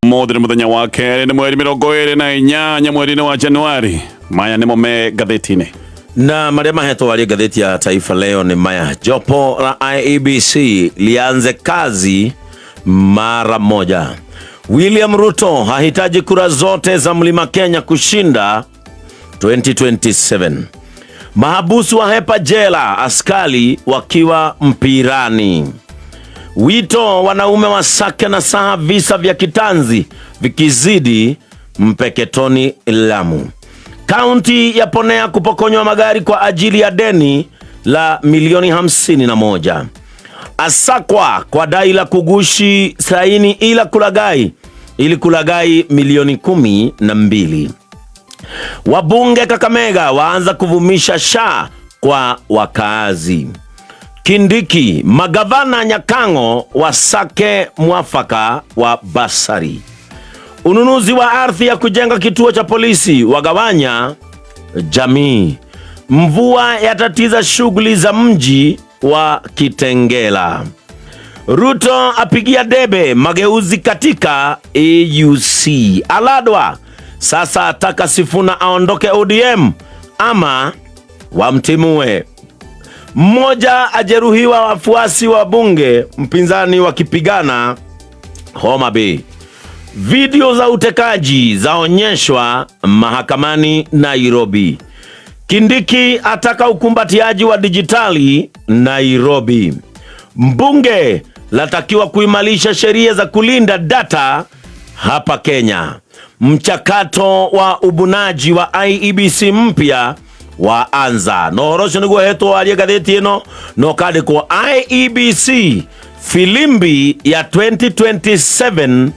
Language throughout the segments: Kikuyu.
Ũmũthĩ nĩ mũthenya wa kerĩ, nĩ mweri 28 mweri-inĩ wa Januari. Maya nĩmo me ngathĩti-inĩ. Na marĩa mahetwo arĩ ngathĩti ya Taifa Leo nĩ maya: jopo la IEBC lianze kazi mara moja. William Ruto hahitaji kura zote za Mlima Kenya kushinda 2027. Mahabusu wahepa jela, askari wakiwa mpirani. Wito wanaume wasake na saha visa vya kitanzi vikizidi Mpeketoni Lamu. Kaunti yaponea kupokonywa magari kwa ajili ya deni la milioni 51. Asakwa kwa dai la kugushi saini ila kulagai ili kulagai milioni 12. Wabunge Kakamega waanza kuvumisha sha kwa wakaazi. Kindiki, magavana Nyakang'o wasake mwafaka wa basari. Ununuzi wa ardhi ya kujenga kituo cha polisi wagawanya jamii. Mvua yatatiza shughuli za mji wa Kitengela. Ruto apigia debe mageuzi katika AUC. Aladwa sasa ataka Sifuna aondoke ODM ama wamtimue. Mmoja ajeruhiwa, wafuasi wa bunge mpinzani wakipigana Homa Bay. Video za utekaji zaonyeshwa mahakamani Nairobi. Kindiki ataka ukumbatiaji wa dijitali Nairobi. Mbunge latakiwa kuimarisha sheria za kulinda data hapa Kenya. Mchakato wa ubunaji wa IEBC mpya waanza. Na ũhoro ũcio nĩguo hetwo warie ngathĩti ĩno na ũkandĩkwo IEBC filimbi ya 2027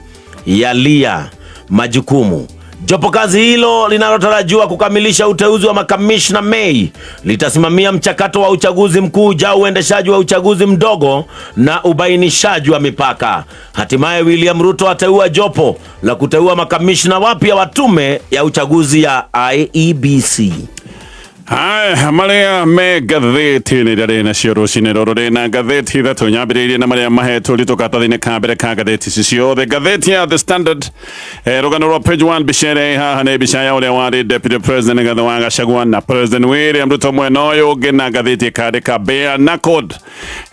yalia majukumu. Jopo kazi hilo linalotarajiwa kukamilisha uteuzi wa makamishna Mei litasimamia mchakato wa uchaguzi mkuu ujao, uendeshaji wa uchaguzi mdogo na ubainishaji wa mipaka. Hatimaye William Ruto ateua jopo la kuteua makamishna wapya wa tume ya uchaguzi ya IEBC. Haya, marĩa me ngathĩti-inĩ iria rĩ nacio rũcinĩ rũrũ rĩ na ngathĩti ithatũ nyambĩrĩirie na marĩa mahetwo ritũ karatathi-inĩ ka mbere ka ngathĩti ici ciothe. Ngathĩti ya The Standard, rũgano rwa page 1, mbica ĩrĩa ĩ haha nĩ mbica ya ũrĩa warĩ Deputy President Rigathi wa Gachagua na President William Ruto mwena ũyũ ũngĩ, na ngathĩti ĩkandĩka bare knuckled.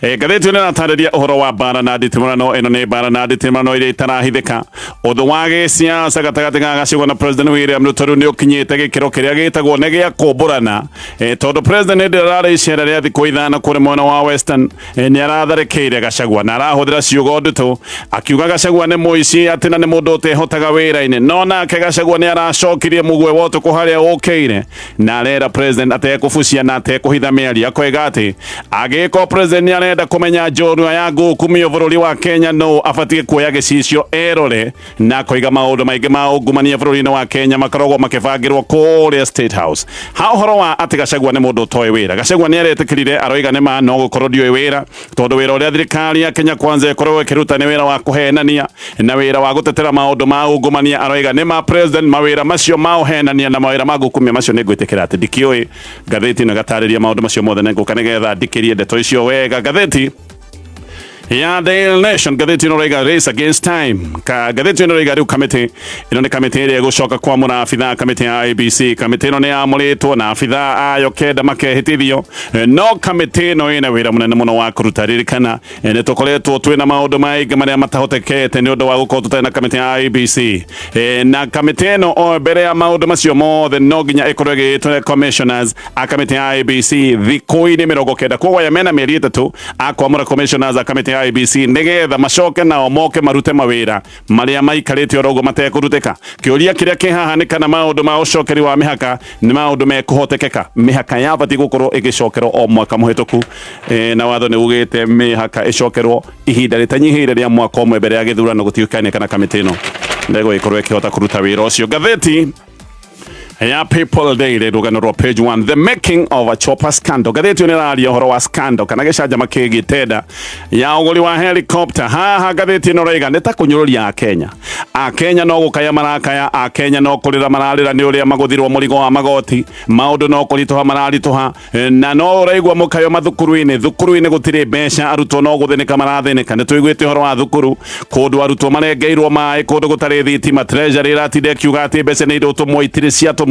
Ngathĩti ĩno ĩratarĩria ũhoro wa mbara na nditimũrano. Ĩno nĩ mbara na nditimũrano iria itarahithĩka. Ũthũ wa gĩsiasa gatagatĩ ga Gachagua na President William Ruto rĩu nĩ ũkinyĩte gĩkĩro kĩrĩa gĩtagwo nĩ gĩa kũmbũrana, tondũ President hĩndĩ ĩrĩa ararĩ icera rĩa thikũ 5 kũrĩ mwena wa Western, nĩ aratharĩkĩire Gachagua na arahũthĩra ciugo nditũ akiuga Gachagua nĩ mũici, atĩ na nĩ mũndũ ũtehotaga wĩra-inĩ. No nake Gachagua nĩ aracokirie mũgwe wa ũtukũ harĩa ũkĩire na arera President atekũbucia na atekũhitha mĩario, akoiga atĩ angĩkorwo President nĩ arenda kũmenya njorua ya ngukumio bũrũri wa Kenya no abatiĩ kuoya gĩcicio erore, na akoiga maũndũ maingĩ ma ungumania bũrũri-inĩ wa Kenya makoragwo makĩbangĩrwo kũrĩa State House. Ha ũhoro wa atĩ Gachagua nĩ mũndũ ũtoĩ wĩra, Gachagua nĩ aretĩkĩrire, aroiga nĩ ma no gũkorwo ndiũĩ wĩra, tondũ wĩra ũrĩa thirikari ya Kenya Kwanza ĩkoragwo ĩkĩruta nĩ wĩra wa kũhenania na wĩra wa gũtetera maũndũ ma ungumania. Aroiga nĩ ma President, mawĩra macio ma ũhenania na mawĩra ma ngukumia macio nĩ ngwĩtĩkĩra atĩ ndikĩũĩ. Ngathĩti ĩno ĩgatarĩria maũndũ macio mothe na ngũka nĩgetha ndikĩrie ndeto icio wega. Ngathĩti ya Daily Nation, ngathĩti ĩno ĩraiga race against time. Ka ngathĩti ĩno ĩraiga rĩu kamĩtĩ ĩno nĩ kamĩtĩ ĩrĩa ĩgũcoka kwamũra abithaa kamĩtĩ ya IEBC. Kamĩtĩ ĩno nĩ yamũrĩtwo na abithaa ayo kenda makehĩtithio, no kamĩtĩ ĩno ĩna wĩra mũnene mũno wa kũruta. Ririkana, nĩ tũkoretwo twĩna maũndũ maingĩ marĩa matahotekete nĩ ũndũ wa gũkorwo tũtarĩ na kamĩtĩ ya IEBC. Na kamĩtĩ ĩno o mbere ya maũndũ macio mothe no nginya ĩkorwo ĩgĩtwo commissioners a kamĩtĩ ya IEBC thikũ-inĩ 90. Koguo aya mena mĩeri 3 a kwamũra commissioners a kamĩtĩ ya IEBC nĩgetha macoke nao moke marute mawĩra marĩa maikarĩte oro ũguo matekũrutĩka. Kĩũria kĩrĩa kĩ haha nĩ kana maũndũ ma ũcokeri wa mĩhaka nĩ maũndũ mekũhotekeka. Mĩhaka yabatiĩ gũkorwo ĩgĩcokerwo o mwaka mũhĩtũku, na watho nĩ ugĩte mĩhaka ĩcokerwo ihinda rĩtanyihĩire rĩa mwaka ũmwe mbere ya gĩthurano. Gũtiũkaine kana kamĩtĩ ĩno ndegũgĩkorwo ĩkĩhota kũruta wĩra ũcio. Ngathĩti Ya People Daily, rũgano rwa page 1, the making of a chopper scandal. Ngathĩti ĩyo nĩ ĩraria ũhoro wa scandal kana gĩcanjama kĩgiĩ tenda ya ũgũri wa helicopter. Haha ngathĩti ĩno ĩroiga nĩ ta kũnyũrũria Akenya. Akenya no gũkaya marakaya, Akenya no kũrĩra mararĩra nĩ ũrĩa magũthirwo mũrigo wa magoti, maũndũ no kũritũha mararitũha, na no ũraigua mũkayo mathukuru-inĩ. Thukuru-inĩ gũtirĩ mbeca, arutwo no gũthĩnĩka marathĩnĩka. Nĩ tũiguĩte ũhoro wa thukuru, kũndũ arutwo marengeirwo maĩ, kũndũ gũtarĩ thitima. Treasury ĩratinda ĩkiuga atĩ mbeca nĩ irũtũmwo, itirĩ ciatũmwo.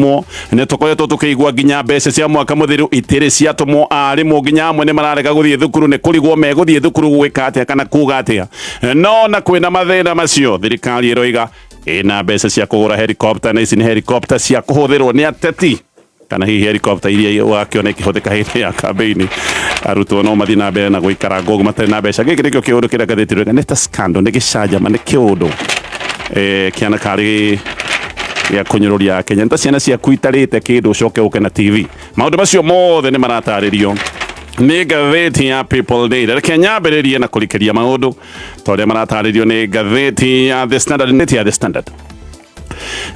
Nĩ tũkoretwo tũkĩigua nginya mbeca cia mwaka mũthiru itirĩ ciatũmwo. Arimũ nginya amwe nĩ mararega gũthiĩ thukuru, nĩ kũrigwo megũthiĩ thukuru gwĩka atĩa kana kuga atĩa. No na kwĩna mathĩna macio, thirikari ĩroiga ĩna mbeca cia kũgũra helicopter, na ici nĩ helicopter cia kũhũthĩrwo nĩ ateti kana hihi helicopter iria ũgakĩona ikĩhũthĩka hĩndĩ ya kambĩini. Arutwo no mathiĩ na mbere na gũikara ngogu matarĩ na mbeca. Gĩkĩ nĩkĩo kĩũndũ kĩrĩa ngathĩti ĩroiga nĩ ta scandal, nĩ gĩcanjama, nĩ kĩũndũ kĩana karĩ gĩa kũnyũrũria Akenya. Nĩ ta ciana ciaku itarĩte kĩndũ ũcoke ũke na TV. Maũndũ macio mothe nĩ maratarĩrio nĩ ngathĩti ya People Daily. Reke nyambĩrĩrie na kũrikĩria maũndũ ta ũrĩa maratarĩrio nĩ ngathĩti ya The Standard. Nĩ ya The Standard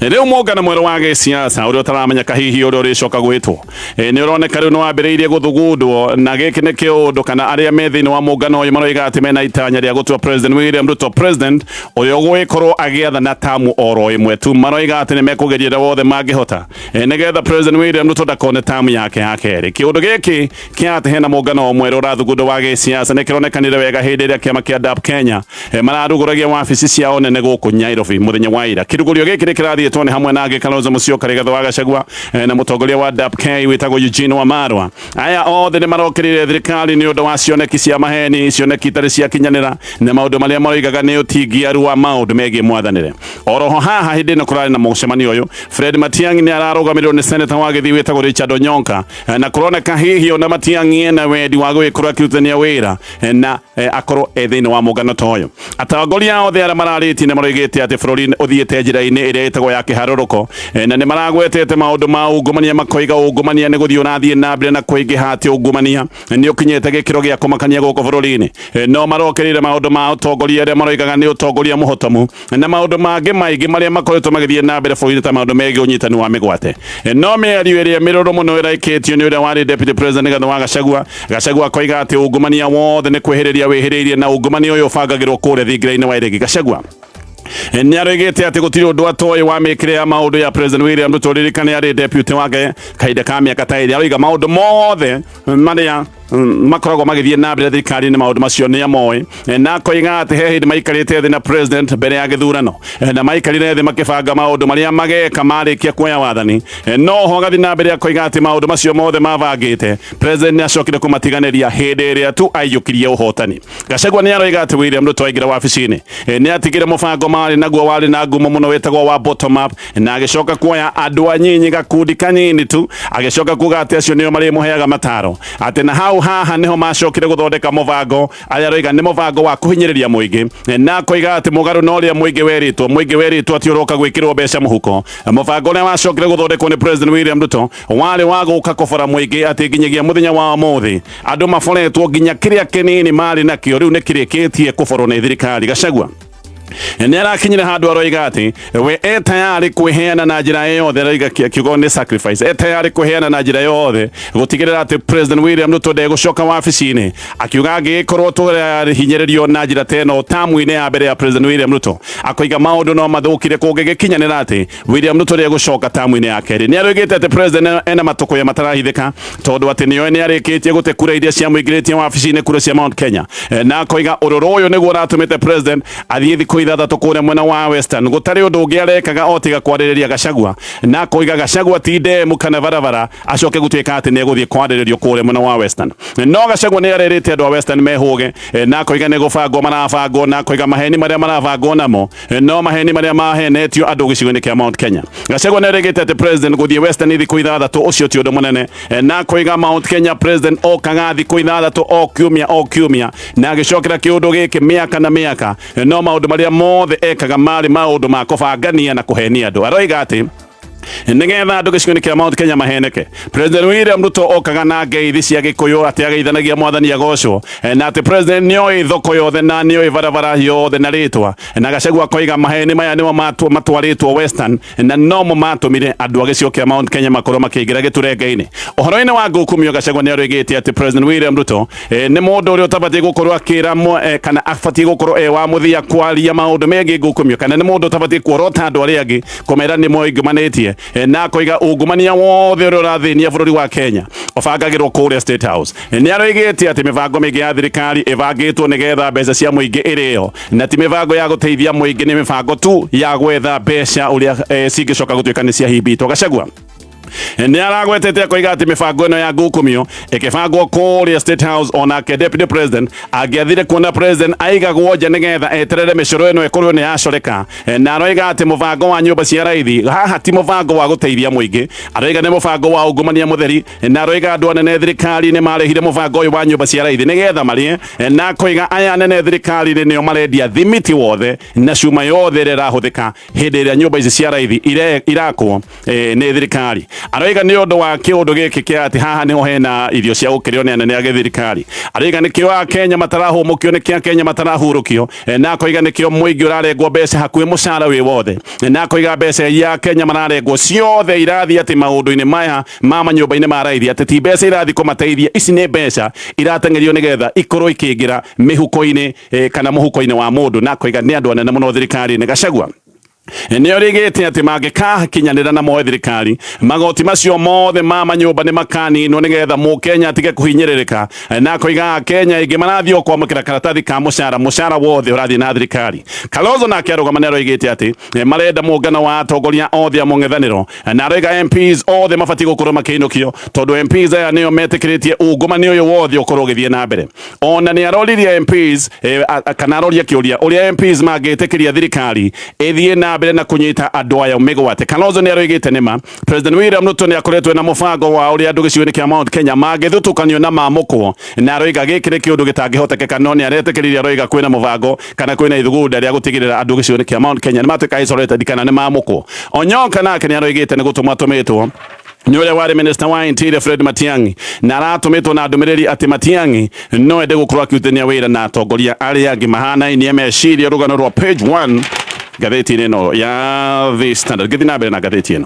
rĩu mũngano mwerũ wa gĩsiasa ũrĩa ũtaramenyeka hihi ũrĩa ũrĩcoka gwĩtwo, nĩ ũroneka rĩu nĩ wambĩrĩirie gũthugundwo, na gĩkĩ nĩ kĩũndũ kana arĩa me thĩinĩ wa mũngano ũyũ maroiga atĩ mena itanya rĩa gũtua President William Ruto president ũrĩa ũgũgĩkorwo agĩathana tamu oro ĩmwe tu. Maroiga atĩ nĩ mekũgeria ũrĩa wothe mangĩhota nĩgetha President William Ruto ndakone tamu yake ya kerĩ. Kĩũndũ gĩkĩ kĩa atĩ hena mũngano mwerũ ũrathugundwo wa gĩsiasa nĩ kĩronekanire wega hĩndĩ ĩrĩa kĩama kĩa DAP Kenya mararugũragia wabici ciao nene gũkũ Nairobi mũthenya wa ira. Kĩrugũrio gĩkĩ nĩ kĩrathiĩtwo nĩ hamwe na angĩ Kalonzo Musyoka, Rigathĩ wa Gachagua na mũtongoria wa DAP K wĩtagwo Eugene Wamalwa. Aya othe nĩ marokĩrĩire thirikari nĩ ũndũ wa cioneki cia maheni, cioneki itarĩ ciakinyanĩra na maũndũ marĩa maroigaga nĩ ũtingiaru wa maũndũ megiĩ mwathanĩre. Oroho haha hĩndĩ ĩno kũrarĩ na mũcemanio ũyũ, Fred Matiang'i nĩ ararũgamĩrĩrwo nĩ seneta wa Gĩthii wĩtagwo Richard Onyonka, na kũroneka hihi ona Matiang'i ena wendi wa gũgĩkorwo akĩrutithania wĩra na akorwo e thĩinĩ wa mũngano ta ũyũ. Atongoria othe arĩa mararĩtie nĩ maroigĩte atĩ bũrũri ũthiĩte njĩra-inĩ ĩrĩa ĩtagwo ya kĩharũrũko, na nĩ maragwetete maũndũ ma ungumania, makoiga ungumania nĩ gũthiĩ ũrathiĩ na mbere na kũingĩha, atĩ ungumania nĩ ũkinyĩte gĩkĩro gĩa kũmakania gũkũ bũrũri-inĩ. No marokĩrĩire maũndũ ma ũtongoria arĩa maroigaga nĩ ũtongoria mũhotomu na maũndũ mangĩ maingĩ marĩa makoretwo magĩthiĩ na mbere bũrũri-inĩ ta maũndũ megiĩ ũnyitani wa mĩgwate. No mĩario ĩrĩa mĩrũrũ mũno ĩraikĩtio nĩ ũrĩa warĩ deputy president Rigathĩ wa Gachagua. Gachagua akoiga atĩ ungumania wothe nĩ kwĩhĩrĩria wĩhĩrĩirie, na ungumania ũyũ ũbangagĩrwo kũrĩa thingira-inĩ wa iregi. Gachagua nĩ aroigĩte atĩ gũtirĩ ũndũ atoĩ wa mĩkĩre ya maũndũ ya President William Ruto. Ririkane arĩ deputy wake kahinda ka mĩaka ta ĩrĩ. Aroiga maũndũ mothe marĩa makoragwo magĩthiĩ na mbere thirikari-inĩ, maũndũ macio nĩ amoĩ, na akoiga atĩ he hĩndĩ maikarĩte thĩ na president mbere ya gĩthurano, na maikarire thĩ makĩbanga maũndũ marĩa mageka marĩkia kuoya wathani. No ho agathiĩ na mbere akoiga atĩ maũndũ macio mothe mabangĩte, president nĩ acokire kũmatiganĩria hĩndĩ ĩrĩa tu aiyũkirie ũhotani. Gachagua nĩ aroiga atĩ William Ruto aingĩra wabici-inĩ nĩ atigire mũbango marĩ naguo warĩ na ngumo mũno wĩtagwo wa bottom up, na agĩcoka kuoya andũ anyinyi, gakundi kanini tu, agĩcoka kuga atĩ acio nĩo marĩmũheaga mataro, atĩ na hau haha nĩho macokire gũthondeka mũbango arĩa aroiga nĩ mũbango wa kũhinyĩrĩria mũingĩ, na akoiga atĩ mũgarũ na ũrĩa mũingĩ werĩtwo, mũingĩ werĩtwo atĩ ũroka gwĩkĩrwo mbeca mũhuko, mũbango ũrĩa wacokire gũthondekwo nĩ President William Ruto warĩ wa gũka kũbora mũingĩ, atĩ nginyagia mũthenya wa ũmũthĩ andũ maboretwo nginya kĩrĩa kĩnini marĩ nakĩo rĩu nĩ kĩrĩkĩtie kũborwo nĩ thirikari. Gachagua nĩ arakinyire handũ aroiga atĩ we e tayarĩ kwĩheana na njĩra yothe, aroiga kiugo nĩ sacrifice, e tayarĩ kwĩheana na njĩra yothe gũtigĩrĩra atĩ President William Ruto ndegũcoka wabici-inĩ, akiuga angĩgĩkorwo tũrahinyĩrĩrio na njĩra ta ĩno tamu-inĩ ya mbere ya President William Ruto, akoiga maũndũ no mathũkire kũngĩgĩkinyanĩra atĩ William Ruto ndegũcoka tamu-inĩ ya kerĩ. Nĩ aroigĩte atĩ president ena matũkũya matarahithĩka, tondũ atĩ nĩoĩ nĩ arĩkĩtie gũte kura iria ciamũingĩrĩtie wabici-inĩ, kura cia Mount Kenya, na akoiga ũrũrũ ũyũ nĩguo ũratũmĩte president athiĩ thikũ 6 kũrĩa mwena wa Western, gũtarĩ ũndũ ũngĩ arekaga o tiga kwarĩrĩria Gachagua, na akoiga Gachagua ti ndemu kana barabara acoke gũtuĩka atĩ nĩ egũthiĩ kwarĩrĩrio kũrĩa mwena wa Western. No Gachagua nĩ arerĩte andũ a Western mehũge, na akoiga nĩ gũbangwo marabangwo, na akoiga maheni marĩa marabangwo namo no maheni marĩa mahenetio andũ gĩcigo-inĩ kĩa Mount Kenya. Gachagua nĩ arĩgĩte atĩ president gũthiĩ Western thikũ 6 ũcio ti ũndũ mũnene, na akoiga Mount Kenya president okaga thikũ 6 o kiumia o kiumia, na agĩcokera kĩũndũ gĩkĩ mĩaka na mĩaka, no maũndũ marĩa mothe ekaga marĩ maũndũ ma kũbangania na kũhenia andũ. Aroiga atĩ Nĩgetha andũ gĩcigo-inĩ kĩa Mount Kenya maheneke, President William Ruto okaga na ngeithi cia Gĩkũyũ atĩ ageithanagia mwathani agocwo, na atĩ president nĩoĩ thoko yothe na nĩoĩ barabara yothe na rĩtwa. Na Gachagua akoiga maheni maya nĩmo matwarĩtwo Western na nomo matũmire andũ a gĩcigo kĩa Mount Kenya makorwo makĩingĩra gĩturenge-inĩ. Ũhoro-inĩ wa ngukumio, Gachagua nĩaroigĩte atĩ President William Ruto nĩ mũndũ ũrĩa ũtabatiĩ gũkorwo akĩra kana abatiĩ gũkorwo e wa mũthia kwaria maũndũ megiĩ ngukumio, kana nĩ mũndũ ũtabatiĩ kuorota andũ arĩa angĩ kũmera nĩ moingũmanĩtie, na akoiga ungumania wothe ũrĩa ũrathĩnia bũrũri wa Kenya ũbangagĩrwo kũrĩa State House. Nĩ aroigĩte atĩ mĩbango mĩingĩ ya thirikari ĩbangĩtwo nĩgetha mbeca cia mũingĩ ĩrĩo, na ti mĩbango ya gũteithia mũingĩ, nĩ mĩbango tu ya gwetha mbeca ũrĩa cingĩcoka gũtuĩka nĩ ciahimbitwo. Gachagua nĩ aragwetete akoiga atĩ mĩbango ĩno ya ngukumio ĩkĩbangwo kũrĩa State House, onake deputy president angĩathire kuona president aigagwo nja nĩgetha eterere mĩcoro ĩno ĩkorwo nĩ yacoreka. Na aroiga atĩ mũbango wa nyũmba cia raithi haha ti mũbango wa gũteithia mũingĩ, aroiga nĩ mũbango wa ungumania mũtheri. Na aroiga andũ anene thirikari-inĩ marehire mũbango ũyũ wa nyũmba cia raithi nĩgetha marĩe, na akoiga aya anene thirikari-inĩ nĩo marendia thimiti wothe na cuma yothe ĩrĩa ĩrahũthĩka hĩndĩ ĩrĩa nyũmba ici cia raithi irakwo nĩ thirikari. Aroiga nĩ ũndũ wa kĩũndũ gĩkĩ kĩa atĩ haha nĩho hena irio cia gũkĩrĩo nĩ anene a gĩthirikari, aroiga nĩkĩo Akenya matarahũmũkio, nĩkĩo Akenya matarahurũkio, na akoiga nĩkĩo mũingĩ ũrarengwo mbeca hakuhĩ mũcara wĩ wothe, na akoiga mbeca iria Akenya mararengwo ciothe irathiĩ atĩ maũndũ-inĩ maya ma manyũmba-inĩ ma raithi, atĩ ti mbeca irathiĩ kũmateithia, ici nĩ mbeca irateng'erio nĩgetha ikorwo ikĩingĩra mĩhuko-inĩ kana mũhuko-inĩ wa mũndũ, na akoiga nĩ andũ anene mũno thirikari-inĩ. Gachagua nĩ origĩte atĩ mangĩkakinyanĩra na moe thirikari, magoti macio mothe ma manyũmba nĩ makaninwo nĩgetha mũkenya atige kũhinyĩrĩrĩka, na akoiga Akenya aingĩ marathiĩ o kwamũkĩra karatathi ka mũcara, mũcara wothe ũrathiĩ na thirikari. Kalonzo nake arũgama nĩ aroigĩte atĩ marenda mũngano wa atongoria othe a mũng'ethanĩro, na aroiga MPs othe mabatiĩ gũkorwo makĩinũkio tondũ MPs aya nĩo metĩkĩrĩtie ungumania ũyũ wothe ũkorwo ũgĩthiĩ na mbere. Ona nĩ aroririe MPs kana aroria kĩũria ũrĩa MPs mangĩtĩkĩria thirikari ĩthiĩ na mbere na kũnyita andũ aya mĩgwate. Kalonzo nĩ aroigĩte nĩma President William Ruto nĩ akoretwo na mũbango wa ũrĩa andũ gĩcigo-inĩ kĩa Mount Kenya mangĩthutũkanio na mamũkwo, na aroiga gĩkĩ nĩ kĩũndũ gĩtangĩhotekeka, no nĩ aretĩkĩririe aroiga kwĩna mũbango kana kwĩna ithugunda rĩa gũtigĩrĩra andũ gĩcigo-inĩ kĩa Mount Kenya nĩ matuĩka isolated kana nĩ mamũkwo. Onyonka nake nĩ aroigĩte nĩ gũtũmwo atũmĩtwo nĩ ũrĩa warĩ minister wa Interior Fred Matiang'i, na aratũmĩtwo na ndũmĩrĩri atĩ Matiang'i no ende gũkorwo akĩrutithania wĩra na atongoria arĩa angĩ mahanainie meciria. Rũgano rwa page 1 ngathĩti-inĩ ĩno ya The Standard. Ngĩthiĩ na mbere na ngathĩti ĩno,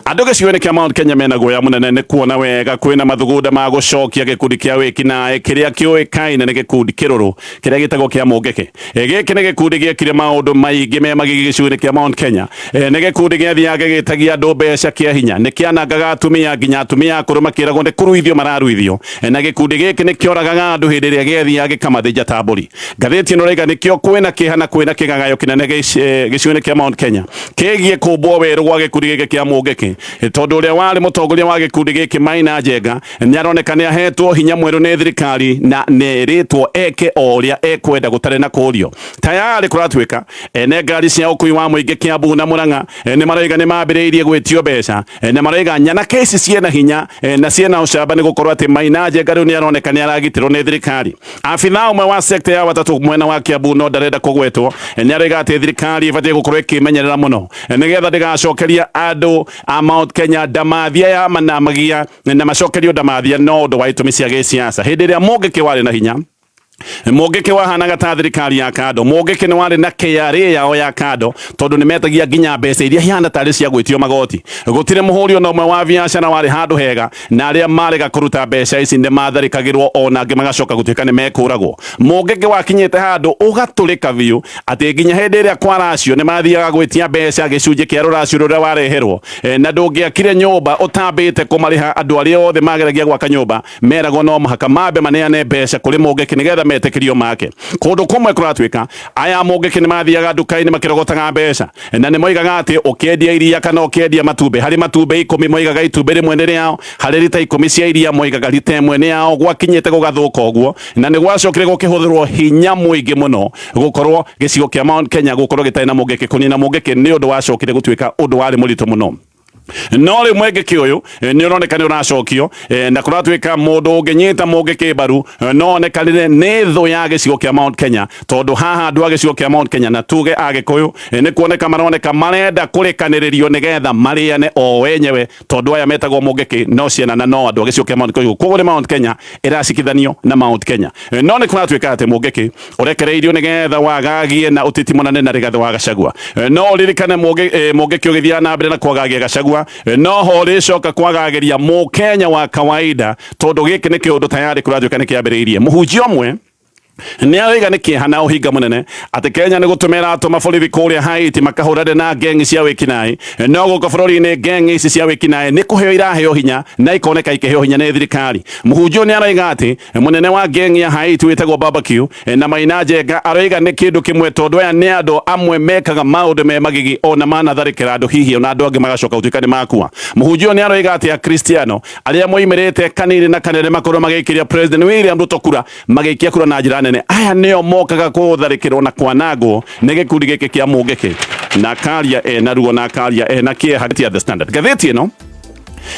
andũ gĩcigo-inĩ kĩa Mount Kenya mena guoya mũnene nĩ kuona wega kwĩna mathugunda ma gũcokia gĩkundi kĩa wĩkinaĩ kĩrĩa kĩũĩkaine nĩ gĩkundi kĩrũrũ kĩrĩa gĩtagwo kĩa Mũngĩkĩ. Gĩkĩ nĩ gĩkundi gĩekire maũndũ maingĩ me magigi gĩcigo-inĩ kĩa Mount Kenya. Nĩ gĩkundi gĩathiaga gĩgĩtagia andũ mbeca kĩa hinya, nĩ kĩanangaga atumia nginya atumia akũrũ makĩragwo nĩ kũruithio mararuithio, na gĩkundi gĩkĩ nĩ kĩoragaga andũ hĩndĩ ĩrĩa gĩathiaga gĩkamathĩnja ta mbũri. Ngathĩti ĩno ĩrauga nĩkĩo kwĩna kĩeha na kwĩna kĩgagayo kĩnene gĩcigo-inĩ kĩa Mount Kenya kĩgiĩ kũmbwo werũ gwa gĩkundi gĩkĩ kĩa Mũngĩkĩ, tondũ ũrĩa warĩ mũtongoria wa gĩkundi gĩkĩ Maina Njenga nĩ aroneka nĩ ahetwo hinya mwerũ nĩ thirikari na nĩ ĩrĩtwo eke o ũrĩa ekwenda gũtarĩ na kũrio. Tayarĩ kũratuĩka ene ngari cia ũkui wa mũingĩ Kiambu na Murang'a nĩ maroiga nĩ mambĩrĩirie gwĩtio mbeca, na maroiga nyanake ici ciĩna hinya na ciĩna ũcamba nĩ gũkorwo atĩ Maina Njenga rĩu nĩ aroneka nĩ aragitĩrwo nĩ thirikari. Abithaa ũmwe wa sekta ya watatũ mwena wa Kiambu no ndarenda kũgwetwo nĩ aroiga atĩ thirikari ĩbatiĩ gũkorwo ĩkĩmenyerera mũno nĩgetha ndĩgacokeria andũ a Mount Kenya ndamathia ya manamagia na macokerio ndamathia no ũndũ wa itũmi cia gĩsiasa. Hĩndĩ ĩrĩa Mũngĩkĩ warĩ na hinya, Mũngĩkĩ wahanaga ta thirikari ya kando. Mũngĩkĩ nĩ warĩ na KRA yao ya kando tondũ nĩ metagia nginya mbeca iria ihana tarĩ cia gwĩtio magoti. Gũtirĩ mũhũri ona ũmwe wa biacara warĩ handũ hega, na arĩa marega kũruta mbeca ici nĩ matharĩkagĩrwo ona angĩ magacoka gũtuĩka nĩ mekũragwo. Mũngĩkĩ wakinyĩte handũ ũgatũrĩka biũ atĩ nginya hĩndĩ ĩrĩa kwaracio nĩ mathiaga gwĩtia mbeca gĩcunjĩ kĩa rũracio rũrĩa wareherwo, na ndũngĩakire nyũmba ũtambĩte kũmarĩha. Andũ arĩa othe mageragia gwaka nyũmba meragwo no mũhaka mambe maneane mbeca kũrĩ Mũngĩkĩ nĩgetha metĩkĩrio make. Kũndũ kũmwe kũratuĩka aya Mũngĩkĩ nĩ mathiaga nduka-inĩ makĩrogotaga mbeca, na nĩ moigaga atĩ ũkĩendia iria kana ũkĩendia matumbĩ, harĩ matumbĩ 10 moigaga itumbĩ rĩmwe nĩ rĩao, harĩ rita 10 cia iria moigaga rita ĩmwe nĩ yao. Gwakinyĩte gũgathũka ũguo, na nĩ gwacokire gũkĩhũthĩrwo hinya mũingĩ mũno gũkorwo gĩcigo kĩa Mount Kenya gũkorwo gĩtarĩ na Mũngĩkĩ. Kũnina Mũngĩkĩ nĩ ũndũ wacokire gũtuĩka ũndũ warĩ mũritũ mũno. No rĩu mwengeki ũyũ nĩ ũroneka nĩ ũracokio, na kũratuĩka mũndũ ũngĩnyita mũngĩkĩ mbaru no onekanire nĩ thũ ya gĩcigo kĩa Mount Kenya, tondũ haha andũ a gĩcigo kĩa Mount Kenya na tuge Agĩkũyũ nĩ kuoneka maroneka marenda kũrĩkanĩrĩrio nĩgetha marĩane o wenyewe, tondũ aya metagwo mũngĩkĩ no ciana na no andũ a gĩcigo kĩa Mount Kenya. Koguo nĩ Mount Kenya ĩracikithanio na Mount Kenya. No nĩ kũratuĩka atĩ mũngĩkĩ ũrekereirio nĩgetha wagagie na ũteti mũnene na Rigathĩ wa Gachagua. No ũririkane mũngĩkĩ ũgĩthiaga na mbere na kwagagia Gachagua, no ho ũrĩcoka kwagagĩria mũkenya wa kawaida, tondũ gĩkĩ nĩ kĩũndũ tayari kũratuĩka nĩ kĩambĩrĩirie. Mũhunjia ũmwe nĩ aroiga nĩ kĩeha na ũhinga mũnene atĩ Kenya nĩ gũtũma ĩratũma borithi kũrĩa Haiti makahũrane na ngengi cia wĩkinaĩ, no gũkũ bũrũri-inĩ ngengi ici cia wĩkinaĩ nĩ kũheo iraheo hinya na ikoneka ikĩheo hinya nĩ thirikari. Mũhunjia nĩ aroiga atĩ munene wa ngengi ya Haiti wĩtagwo Barbecue na Maina Njenga aroiga nĩ kĩndũ kĩmwe, tondũ aya nĩ andũ amwe mekaga maũndũ me magigi ona manatharĩkĩra andũ, hihi ona andũ angĩ magacoka gũtuĩka nĩ makua. Mũhunjia nĩ aroiga atĩ Akristiano arĩa moimĩrĩte kanini na kanene makorwo magĩikĩria President William Ruto kura, magĩikia kura na njĩra nene, aya nĩo mokaga gũtharĩkĩrwo na kwanangwo nĩ gĩkundi gĩkĩ kĩa mũngĩkĩ. Na karia ena ruo na karia ena kĩeha. The Standard ngathĩti ĩno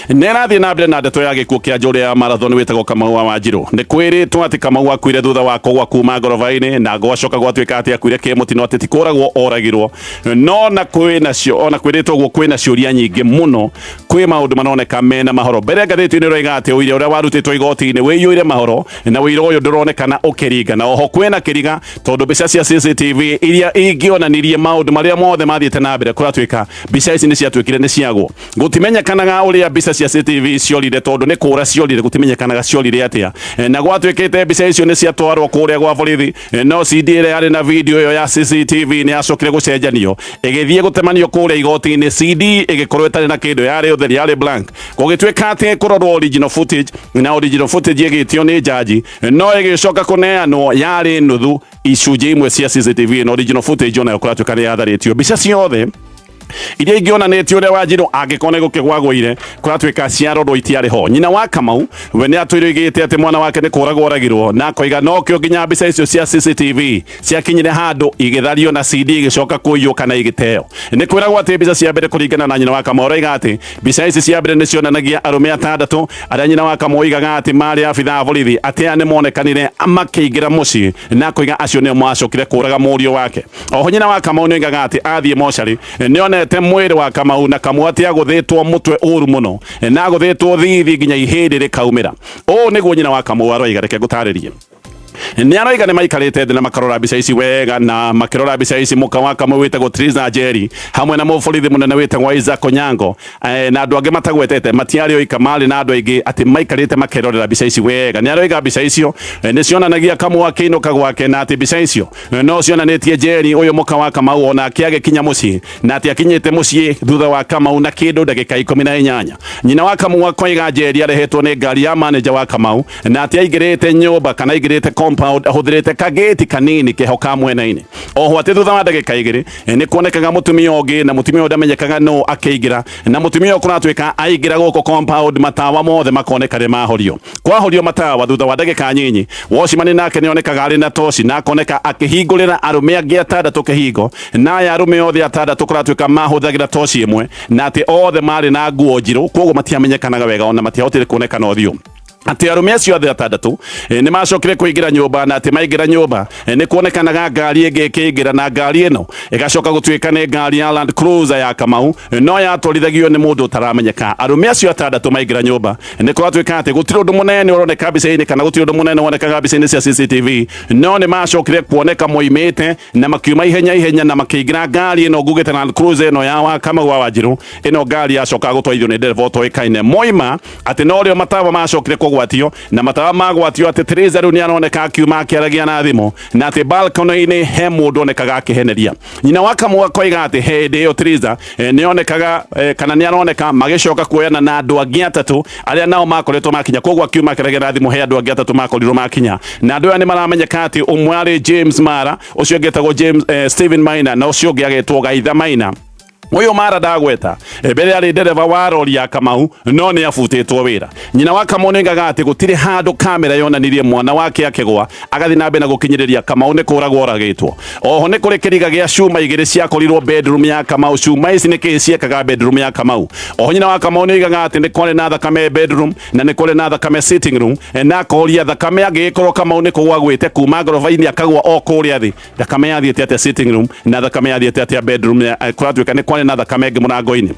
nĩ ĩrathiĩ na mbere na ndeto ya gĩkuũ kĩa njũrĩ ya marathon wĩtagwo Kamau wa Wanjirũ. Nĩ kwĩrĩtwo atĩ Kamau akuire thutha wa kũgwa kuma ngoroba-inĩ, na gwacoka gwatuĩka atĩ akuire kĩmũtino, atĩ ti kũragwo oragirwo. No na kwĩ nacio, ona kwĩrĩtwo ũguo, kwĩna ciũria nyingĩ mũno, kwĩ maũndũ maroneka mena mahoro. Mbere ngathĩti-inĩ ĩroiga atĩ ũira ũrĩa warutĩtwo igoti-inĩ wĩiyũire mahoro, na ũira ũyũ ndũronekana ũkĩringa, na oho kwĩna kĩriga tondũ mbica cia CCTV iria ingĩonanirie maũndũ marĩa mothe mathiĩte na mbere, kũratuĩka mbica ici nĩ ciatuĩkire nĩ ciagwo. Gũtimenyekanaga ũrĩa mbica cia CCTV ciorire, tondũ nĩ kũra ciorire, gũtimenyekanaga ciorire atĩa. Na gwatuĩkĩte mbica icio nĩ ciatwarwo kũrĩa gwa borithi, no CD ĩrĩa yarĩ na video ĩyo ya CCTV nĩ yacokire gũcenjanio ĩgĩthiĩ gũtemanio kũrĩa igoti-inĩ. CD ĩgĩkorwo ĩtarĩ na kĩndũ, yarĩ ũtheri, yarĩ blank. Gũgĩtuĩka atĩ kũrorwo original footage, na original footage ĩgĩtio nĩ jaji, no ĩgĩcoka kũneanwo yarĩ nuthu icunjĩ imwe cia CCTV, na original footage onayo kũratuĩka nĩ yatharĩtio. Mbica ciothe iria ingĩonanĩtie ũrĩa Wanjirũ angĩkorwo nĩ gũkĩgwagũire, kũratuĩka ciarorwo itiarĩ ho. Nyina wa Kamau we nĩ atũire oigĩte atĩ mwana wake nĩ kũragwo oragirwo, na akoiga nokĩo nginya mbica icio cia CCTV ciakinyire handũ igĩthario na CD igĩcoka kũiywo kana igĩteo. Nĩ kwĩragwo atĩ mbica cia mbere, kũringana na nyina wa Kamau, aroiga atĩ mbica ici cia mbere nĩ cionanagia arũme atandatũ arĩa nyina wa Kamau oigaga atĩ marĩ abithaa a borithi, atĩ aya nĩ monekanire makĩingĩra mũciĩ, na akoiga acio nĩo macokire kũraga mũriũ wake. Oho nyina wa Kamau nĩ oigaga atĩ athiĩ mocarĩ nĩonete mwĩrĩ wa Kamau, na Kamau atĩ agũthĩtwo mũtwe ũru mũno na agũthĩtwo thithi nginya ihĩndĩ rĩkaumĩra. Ũũ nĩguo nyina wa Kamau aroiga, reke ngũtarĩrie. Nĩ aroiga nĩ maikarĩte thĩ na makarora mbica ici wega, na makĩrora mbica ici mũka wa Kamau wĩtagwo Triza Njeri hamwe na mũborithi mũnene wĩtagwo Isaac Onyango na andũ angĩ matagwetete, matiarĩ oika, marĩ na andũ aingĩ, atĩ maikarĩte makerorera mbica ici wega. Nĩ aroiga mbica icio nĩ cionanagia Kamau akĩinũka gwake, na atĩ mbica icio no cionanĩtie Njeri ũyũ mũka wa Kamau onake agĩkinya mũciĩ, na atĩ akinyĩte mũciĩ thutha wa Kamau na kĩndũ ndagĩka 18. Nyina wa Kamau akoiga Njeri arehetwo nĩ ngari ya manager wa Kamau, na atĩ aingĩrĩte nyũmba kana aingĩrĩte compound ahũthĩrĩte kagĩti kanini keho ka mwena-inĩ. Oho atĩ thutha wa ndagĩka 2 nĩ kuonekaga mũtumia ũngĩ, na mũtumia ũyũ ndamenyekaga nũ akĩingĩra, na mũtumia ũyũ kũratuĩka aingĩra gũkũ compound matawa mothe makoneka nĩ mahorio. Kwahorio matawa thutha wa ndagĩka nyinyi, watchman nake nĩ onekaga arĩ na toci na akoneka akĩhingũrĩra arũme angĩ atandatũ kĩhingo, na aya arũme othe atandatũ kũratuĩka mahũthagĩra toci ĩmwe, na atĩ othe marĩ na nguo njirũ, koguo matiamenyekanaga wega ona matiahotire kuonekana ũthiũ. Atĩ arũme acio othe atandatũ nĩ macokire kũingĩra nyũmba, na atĩ maingĩra nyũmba nĩ kuonekanaga ngari ĩngĩ ĩkĩingĩra, na ngari ĩno ĩgacoka gũtuĩka nĩ ngari ya Land Cruiser ya Kamau, no yatwarithagio nĩ mũndũ ũtaramenyeka. Arũme acio atandatũ maingĩra nyũmba nĩ kũratuĩka atĩ gũtirĩ ũndũ mũnene ũroneka mbica-inĩ, kana gũtirĩ ũndũ mũnene wonekaga mbica-inĩ cia CCTV, no nĩ macokire kuoneka moimĩte na makiuma ihenya ihenya na makĩingĩra ngari ĩno ngugĩte Land Cruiser ĩno ya wa Kamau wa Wanjirũ. Ĩno ngari yacokaga gũtwarithio nĩ ndereba ũtoĩkaine. Moima atĩ norĩo matawa macokire kũgwatio, na matawa magwatio atĩ Teresa rĩu nĩ aroneka akiuma akĩaragia na thimũ, na atĩ balcony-inĩ he mũndũ onekaga akĩheneria. Nyina wa Kamau akoiga atĩ hĩndĩ ĩyo Teresa nĩ onekaga kana nĩ aroneka magĩcoka kuoyana na andũ angĩ atatũ arĩa nao makoretwo makinya. Koguo akiuma akĩaragia na thimũ he andũ angĩ atatũ makorirwo makinya, na andũ aya nĩ maramenyeka atĩ ũmwe arĩ James Mara, ũcio ũngĩ etagwo James Stephen Maina, na ũcio ũngĩ agetwo Gaitha Maina. Ũyũ Mara ndagweta mbere arĩ ndereba wa rori ya Kamau no nĩ abutĩtwo wĩra. Nyina wa Kamau nĩoigaga atĩ gũtirĩ handũ kamera yonanirie mwana wake akĩgwa agathiĩ na mbere na gũkinyĩrĩria Kamau nĩ kũragwo oragĩtwo. Oho nĩ kũrĩ kĩriga gĩa cuma igĩrĩ ciakorirwo bedroom ya Kamau. Cuma ici nĩ kĩĩ ciekaga bedroom ya Kamau? Oho nyina wa Kamau nĩoigaga atĩ nĩ kwarĩ na thakame bedroom na nĩ kwarĩ na thakame sitting room na akoria thakame angĩgĩkorwo Kamau nĩ kũgwa agwĩte kuma ngoroba-inĩ akagwa o kũrĩa thĩ thakame yathiĩte atĩa sitting room na thakame yathiĩte atĩa bedroom kũratuĩka nĩ kwarĩ na thakame ĩngĩ mũrango-inĩ.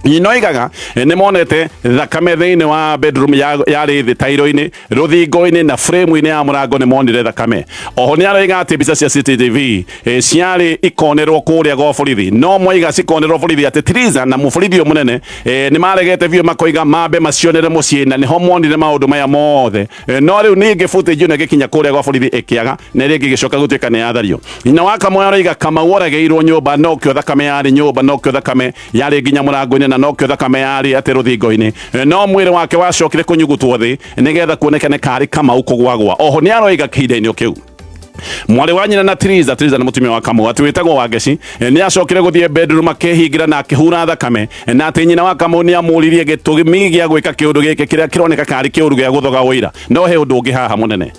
Nyina oigaga nĩ monete thakame thĩinĩ wa bedroom yarĩ thĩ tairo-inĩ, rũthingo-inĩ na frame-inĩ ya mũrango nĩ monire thakame. Oho nĩ aroiga atĩ mbica cia CCTV ciarĩ ikonerwo kũrĩa gwa borithi, no moiga cikonerwo borithi atĩ Triza na mũborithi ũyũ mũnene nĩ maregete biũ makoiga mambe macionere mũciĩ na nĩho monire maũndũ maya mothe. No rĩu ningĩ footage ĩno ĩgĩkinya kũrĩa gwa borithi ĩkĩaga na ĩrĩa ĩngĩ ĩgĩcoka gũtuĩka nĩ yathario. Nyina wa Kamau aroiga Kamau oragĩirwo nyũmba nokĩo thakame yarĩ nyũmba nokĩo thakame yarĩ nginya mũrango-inĩ na nokĩo thakame yarĩ atĩ rũthingo-inĩ. No mwĩrĩ wake wacokire kũnyugutwo thĩ nĩgetha kuonekane karĩ Kamau kũgwagwa. Oho nĩ aroiga kĩhinda-inĩ o kĩu mwarĩ wa nyina na Triza, Triza nĩ mũtumia wa Kamau, atĩ wĩtagwo Wangeci nĩ acokire gũthiĩ bedroom akĩhingĩra na akĩhura thakame, na atĩ nyina wa Kamau nĩ amũririe gĩtũmi gĩa gwĩka kĩũndũ gĩkĩ kĩrĩa kĩroneka karĩ kĩũru gĩa gũthoga ũira. No he ũndũ ũngĩ haha mũnene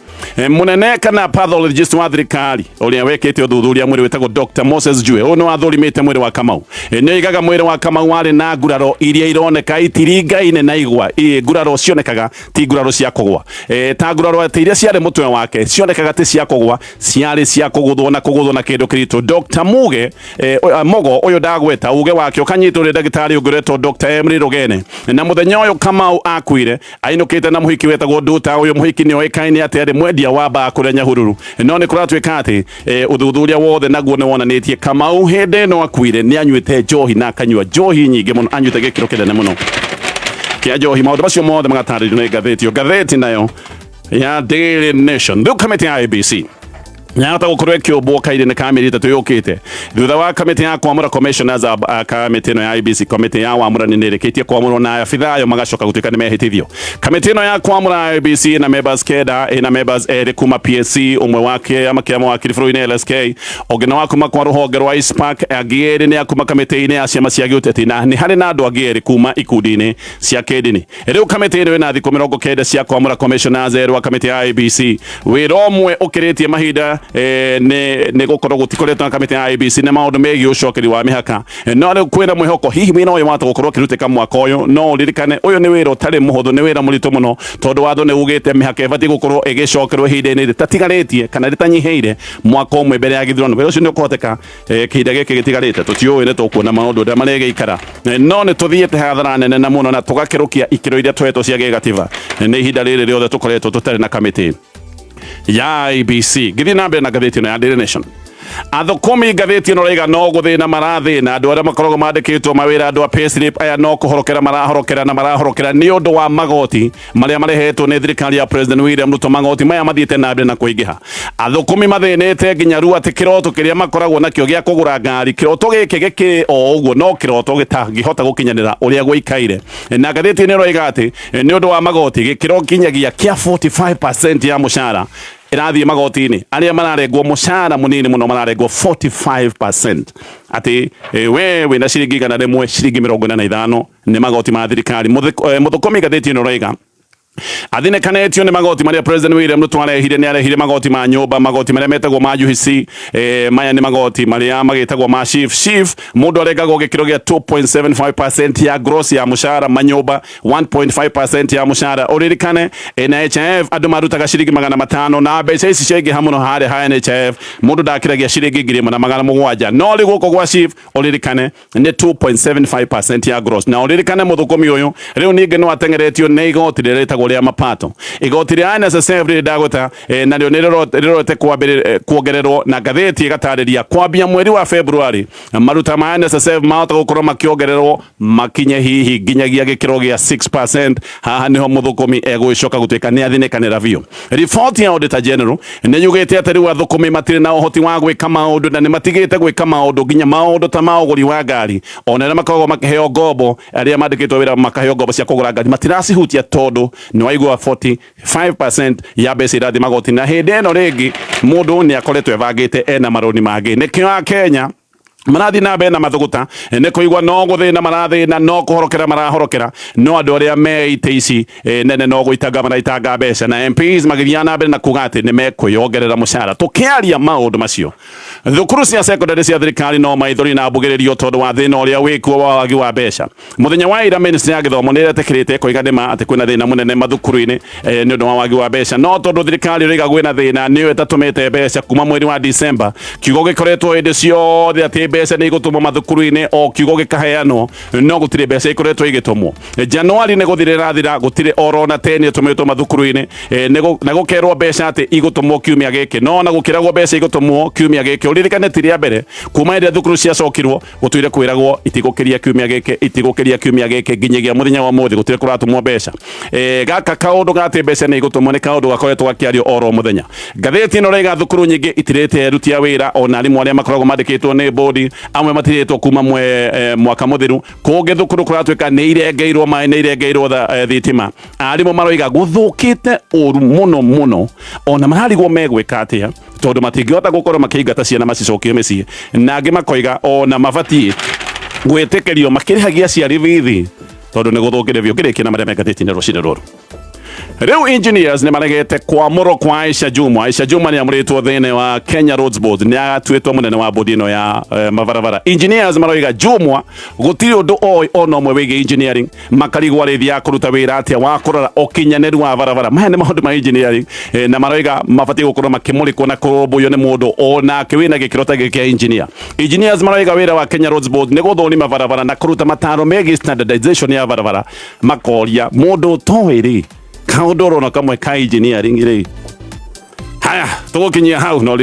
mũnene kana pathologist wa thirikari ũrĩa wekĩte ũthuthuria mwĩrĩ wĩtagwo Dr. Moses Jue, ũyũ nĩ wathũrimĩte mwĩrĩ wa Kamau, nĩ oigaga mwĩrĩ wa Kamau warĩ na nguraro iria ironeka itiringaine na igwa. Nguraro cionekaga ti nguraro cia kũgwa, ta nguraro atĩ iria ciarĩ mũtwe wake cionekaga ti cia kũgwa, ciarĩ cia kũgũthwo na kũgũthwo na kĩndũ kĩritũ. Dr. Muge Mogo ũyũ ndagweta uge wake ũkanyitwo nĩ ndagĩtarĩ ũngĩ ũretwo Dr. Emily Rugene. Na mũthenya ũyũ Kamau akuire ainũkĩte na mũhiki wetagwo Nduta. Ũyũ mũhiki nĩ oĩkaine atĩ arĩ mwendia wa mbaa kũrĩa Nyahururu, no nĩ kũratuĩka atĩ ũthuthuria wothe naguo nĩ wonanĩtie Kamau hĩndĩ ĩno akuire nĩ anyuĩte njohi na akanyua njohi nyingĩ mũno, anyuĩte gĩkĩro kĩnene mũno kĩa njohi. Maũndũ macio mothe magatarĩrio nĩ ngathĩti ĩyo. Ngathĩti nayo ya Daily Nation. Rĩu kamĩtĩ ya IEBC yahota gũkorwo ĩkĩũmbwo kairĩ-inĩ ka mĩeri 3 yũkĩte thutha wa kamĩtĩ ya kwamũra commissioners a kamĩtĩ ĩno ya IEBC. Kamĩtĩ ya wamũrani nĩ ĩrĩkĩtie kwamũrwo na abitha ayo magacoka gũtuĩka nĩ mehĩtithio. Kamĩtĩ ĩno ya kwamũra IEBC ĩna members 9, ĩna members erĩ kuma PSC, ũmwe wa kĩama kĩa mawakiri bũrũri-inĩ LSK, ũngĩ nĩ wa kuma kwa rũhonge rwa ICPAK, angĩ erĩ nĩ a kuma kamĩtĩ-inĩ ya ciama cia gĩũteti, na nĩ harĩ na andũ angĩ erĩ kuma ikundi-inĩ cia kĩndini. Rĩu kamĩtĩ ĩno ĩna thikũ 90 cia kwamũra commissioners erũ a kamĩtĩ ya IEBC. Wĩra ũmwe ũkĩrĩtie mahinda nĩ gũkorwo gũtikoretwo na kamĩtĩ ya IEBC nĩ maũndũ megiĩ ũcokeri wa mĩhaka. No rĩu kwĩna mwĩhoko hihi wĩra ũyũ wahota gũkorwo ũkĩrutĩka mwaka ũyũ. No ũririkane ũyũ nĩ wĩra ũtarĩ mũhũthũ, nĩ wĩra mũritũ mũno tondũ watho nĩ ugĩte mĩhaka ĩbatiĩ gũkorwo ĩgĩcokerwo ihinda-inĩ rĩtatigarĩtie kana rĩtanyihĩire mwaka ũmwe mbere ya gĩthurano. Wĩra ũcio nĩ ũkũhoteka kihinda gĩkĩ gĩtigarĩte? Tũtiũĩ, nĩ tũkuona maũndũ ũrĩa marĩgĩikara, no nĩ tũthiĩte hathara nene na mũno na tũgakĩrũkia ikĩro iria tũhetwo cia gĩgatiba nĩ ihinda rĩrĩ rĩothe tũkoretwo tũtarĩ na kamĩtĩ ya IEBC. Ngĩthiĩ na mbere na ngathĩti ĩno ya Daily Nation, athũkũmi ngathĩti ĩno raiga no gũthĩna marathĩna. Andũ arĩa makoragwo mandĩkĩtwo mawĩra, andũ a payslip aya, no kũhorokera marahorokera na marahorokera nĩ ũndũ wa magoti marĩa marehetwo nĩ thirikari ya President William Ruto. Magoti maya mathiĩte na mbere na kũingĩha. Athũkũmi mathĩnĩte nginya rĩu atĩ kĩroto kĩrĩa makoragwo nakĩo gĩa kũgũra ngari, kĩroto gĩkĩ gĩkĩrĩ o ũguo no kĩroto gĩtangĩhota gũkinyanĩra ũrĩa gũikaire. Na ngathĩti ĩno ĩroiga atĩ nĩ ũndũ wa magoti gĩkĩro nginyagia kĩa 45% ya mũcara ĩrathiĩ magoti-inĩ. Arĩa mararengwo mũcara mũnini mũno mararengwo 45%, atĩ we wĩna ciringi 100, ciringi 45 nĩ magoti ma thirikari. Mũthũkũmi ngathĩti ĩno ĩroiga athinĩkanĩtio nĩ magoti marĩa President William Ruto arehire. Nĩ arehire magoti ma nyũmba, magoti marĩa metagwo ma UHC. Maya nĩ magoti marĩa magĩtagwo ma SHIF. SHIF mũndũ arengagwo gĩkĩro gĩa 2.75% ya gross ya mũcara, manyũmba 1.5% ya mũcara. Ũririkane NHIF andũ marutaga ciringi 500, na mbeca ici ciaingĩha mũno harĩa ha NHIF mũndũ ndakĩragia ciringi 1700, no rĩu gũkũ gwa SHIF ũririkane nĩ 2.75% ya gross. Na ũririkane mũthũkũmi ũyũ rĩu ningĩ no ateng'eretio nĩ igoti rĩrĩa rĩtagwo rĩa mapato, igoti rĩa NSSF rĩrĩ ndagweta, narĩo nĩ rĩrorete kuongererwo, na ngathĩti ĩgatarĩria kwambia mweri wa February maruta ma NSSF mahota gũkorwo makĩongererwo makinye hihi nginyagia gĩkĩro gĩa 6%. Haha niho mũthũkũmi egũgĩcoka gũtuĩka nĩ athinĩkanĩra biũ. Riboti ya Auditor General nĩ yugĩte atĩ rĩu athũkũmi matirĩ na ũhoti wa gwĩka maũndũ na nĩ matigĩte gwĩka maũndũ, nginya maũndũ ta ma ũgũri wa ngari. Ona arĩa makoragwo makĩheo ngombo, arĩa mandĩkĩtwo wĩra makaheo ngombo cia kũgũra ngari, matiracihutia tondũ nĩ waigua 45% ya mbeca irathiĩ magoti, na hĩndĩ ĩno rĩngĩ mũndũ nĩ akoretwo ebangĩte ena marũni mangĩ. Nĩkĩo Akenya Marathiĩ na mbere na mathuguta nĩ kũigua no gũthĩna marathĩna, no kũhorokera marahorokera, no andũ arĩa me itĩ ici nene no gũitanga maraitanga mbeca, na MPs magĩthiaga na mbere na kuga atĩ nĩ mekwĩyongerera mũcara. Tũkĩaria maũndũ macio, thukuru cia secondary cia thirikari no maithori na mbugĩrĩrio tondũ wa thĩna ũrĩa wĩkuo wa wagi wa mbeca. Mũthenya wa ira ministry ya gĩthomo nĩ ĩretĩkĩrĩte ĩkoiga nĩma atĩ kwĩna thĩna mũnene mathukuru-inĩ nĩ ũndũ wa wagi wa mbeca, no tondũ thirikari ĩroiga kwĩna thĩna nĩyo ĩtatũmĩte mbeca kuma mweri wa December, kiugo gĩkoretwo hĩndĩ ciothe atĩ mbeca nĩ igũtũmwo mathukuru-inĩ, o kiugo gĩkaheanwo, no gũtirĩ mbeca ikoretwo igĩtũmwo. Januari nĩ gũthira ĩrathira, gũtirĩ oro na teni ĩtũmĩtwo mathukuru-inĩ, na gũkerwo mbeca atĩ igũtũmwo kiumia gĩkĩ, no na gũkĩragwo mbeca igũtũmwo kiumia gĩkĩ. Ũririkane ti rĩa mbere kuma hĩndĩ ĩrĩa thukuru ciacokirwo gũtũire kwĩragwo itigũkĩria kiumia gĩkĩ, itigũkĩria kiumia gĩkĩ, nginyagia mũthenya wa ũmũthĩ gũtirĩ kũratũmwo mbeca. Gaka kaũndũ ga atĩ mbeca nĩ igũtũmwo nĩ kaũndũ gakoretwo gakĩario oro mũthenya. Ngathĩti ĩno ĩraiga thukuru nyingĩ itirĩte aruti a wĩra, ona arimũ arĩa makoragwo mandĩkĩtwo nĩ bodi amwe matirĩtwo kuma mwaka mũthiru. Kũngĩ thukuru kũratuĩka nĩ irengeirwo maĩ, nĩ irengeirwo thitima. Arimũ maroiga gũthũkĩte ũru mũno mũno, ona mararigwo megwĩka atĩa tondũ matingĩhota gũkorwo makĩingata ciana macicokie mĩciĩ, na angĩ makoiga ona mabatiĩ gwĩtĩkĩrio makĩrĩhagia aciari bithi tondũ nĩ gũthũkire biũ. Ngĩrĩkia na marĩa me ngathĩti-inĩ rũcinĩ rũrũ, rĩu engineers nĩ maregete kwamũrwo kwa Aisha Jumwa. Aisha Jumwa nĩ amũrĩtwo thĩinĩ wa Kenya Roads Board, nĩ atuĩtwo mũnene wa bodi ĩno ya mabarabara. Engineers maroiga Jumwa gũtirĩ ũndũ oĩ ona ũmwe wĩgiĩ engineering, makarigwo arĩthiaga kũruta wĩra atĩa wa kũrora ũkinyanĩru wa barabara. Maya nĩ maũndũ ma engineering, na maroiga mabatiĩ gũkorwo makĩmũrĩkwo na kũrũmbũiyo nĩ mũndũ onake wĩna gĩkĩro ta gĩkĩ kĩa engineer. Engineers maroiga wĩra wa Kenya Roads Board nĩ gũthũrima barabara na kũruta mataro megiĩ standardization ya barabara. Makoria mũndũ ũtoĩ rĩ kaũndũ orona kamwe ka engineering rĩ. Haya, tũgũkinyia hau no.